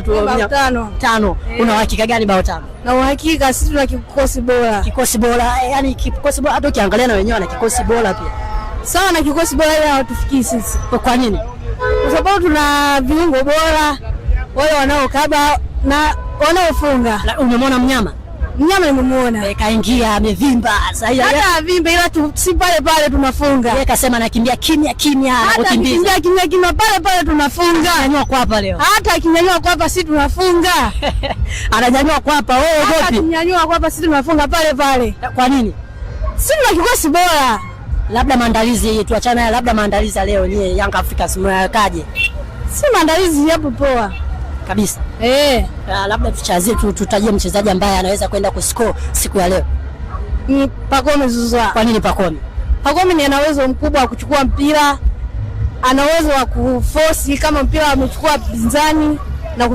leo tu Bao 5. 5. Una uhakika gani bao 5? Na uhakika sisi tuna kikosi bora. Kikosi bora, yani kikosi bora, hata ukiangalia na wenyewe wana kikosi bora pia. Sawa na kikosi bora, ila hawatufikii sisi. Kwa nini? Kwa sababu tuna viungo bora, wale wanaokaba na wanaofunga. Umemwona mnyama? Mnyama nimemuona. Kaingia amevimba. Sasa hata avimbe, ila tu si pale pale tunafunga. Yeye kasema anakimbia kimya kimya, anakukimbiza. Kimbia kimya kimya, pale pale tunafunga. Ananyanyua kwapa leo. Hata akinyanyua kwapa si tunafunga. Ananyanyua kwapa, wewe ogopi? Akinyanyua kwapa si tunafunga pale pale. Kwa nini? Si tuna kikosi bora. Labda maandalizi tuachane, labda maandalizi leo nyie Young Africans mnayakaje? Si maandalizi yapo poa kabisa. Eh. Labda tuchazie tutajie mchezaji ambaye anaweza kwenda kuscore siku ya leo. Ni Pacome Zouzoua. Kwa nini Pacome? Pacome ni ana uwezo mkubwa wa kuchukua mpira, ana uwezo wa kuforce kama mpira amechukua pinzani na